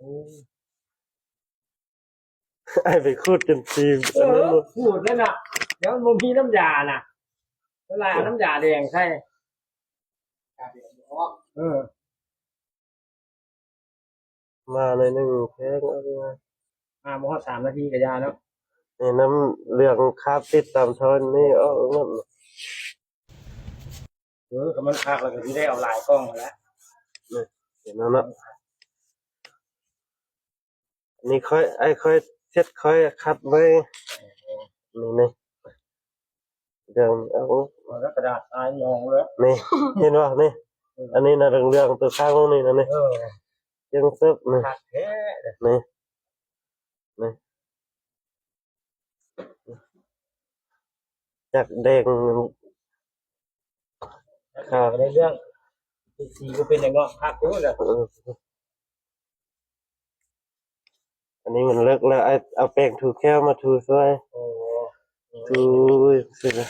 ອ້າຍໄປຂູດຈົນຕີ ເອີ ອັນນັ້ນເນາະ ຂູດນັ້ນນະ ດຽວມັນບໍ່ມີນ້ຳຢານະ ເວລາເອົານ້ຳຢາແດງໃສ່ ເອີ ມາໜ້ອຍໜຶ່ງແພງເອົາ ມາບໍ່ຮອດສາມນາທີກໍຢ່າເນາະ ນີ້ນ້ຳເຫຼືອງຄາບຕິດຕາມທ່ອນນີ້ອອກໝົດ. ເອີ ຄັນມັນຄັກແລ້ວກໍຊິໄດ້ເອົາຫຼາຍກ່ອງຫັ້ນແຫຼະ ນີ້ ເຫັນແລ້ວເນາະ ນີ້ຂ້ອຍ ອ້າຍຂ້ອຍເຮັດ ຂ້ອຍຂັດໃໝ່ ນີ້ ນີ້ ເລື່ອງ ເອົາ ມັນກໍກະດາດອາຍມອງເລີຍ ນີ້ ເຫັນບໍ່ ນີ້ ເອີ ອັນນີ້ນະ ເລື່ອງໆ ຕົວຂ້າງນີ້ນະ ນີ້ ເອີ ຈັ່ງເສິບ ນີ້ ຄັກແທ້ ນີ້ ນີ້ ຈາກແດງ ຄັກ ໃນເລື່ອງ ສີບໍ່ເປັນຫຍັງເນາະ ຄັກຢູ່ລະ ເອີ ອັນນີ້ມັນເລິກແລ້ວ ອ້າຍເອົາແປງຖູແຂ້ວມາຖູຊ່ວຍ ໂອ້ ຖູ ເອີ ຊິລະ